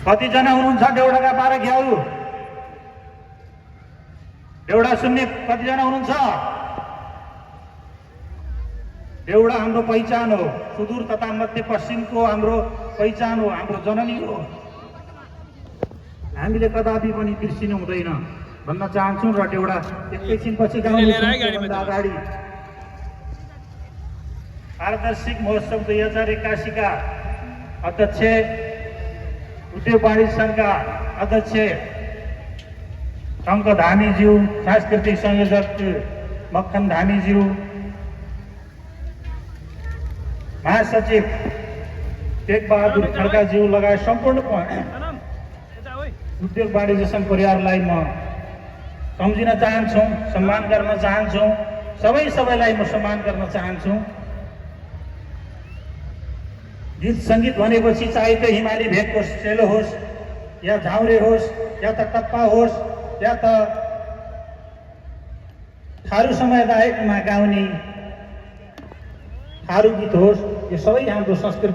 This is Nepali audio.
कतिजना हुनुहुन्छ देउडाका बाह्र घ्याउ? देउडा सुन्ने कतिजना हुनुहुन्छ? देउडा हाम्रो पहिचान हो, सुदूर तथा मध्य पश्चिमको हाम्रो पहिचान हो, हाम्रो जननी हो। हामीले कदापि पनि बिर्सिनु हुँदैन भन्न चाहन्छौँ र देउडा एकैछिनपछि गाउँदै अगाडि पारदर्शिक महोत्सव 2081 का अध्यक्ष, उद्योग वाणिज्य संघका अध्यक्ष टङ्क धामीज्यू, सांस्कृतिक संयोजक मक्खन धामीज्यू, महासचिव टेकबहादुर खड्काज्यू लगायत सम्पूर्ण उद्योग वाणिज्य संघ परिवारलाई म सम्झिन चाहन्छु, सम्मान गर्न चाहन्छु। सबैलाई म सम्मान गर्न चाहन्छु। गीत सङ्गीत भनेपछि चाहे त्यो हिमाली भेगको सेलो होस् या झाउरे होस् या त टप्पा होस् या त थारू समुदायमा गाउने थारू गीत होस्, यो सबै हाम्रो संस्कृति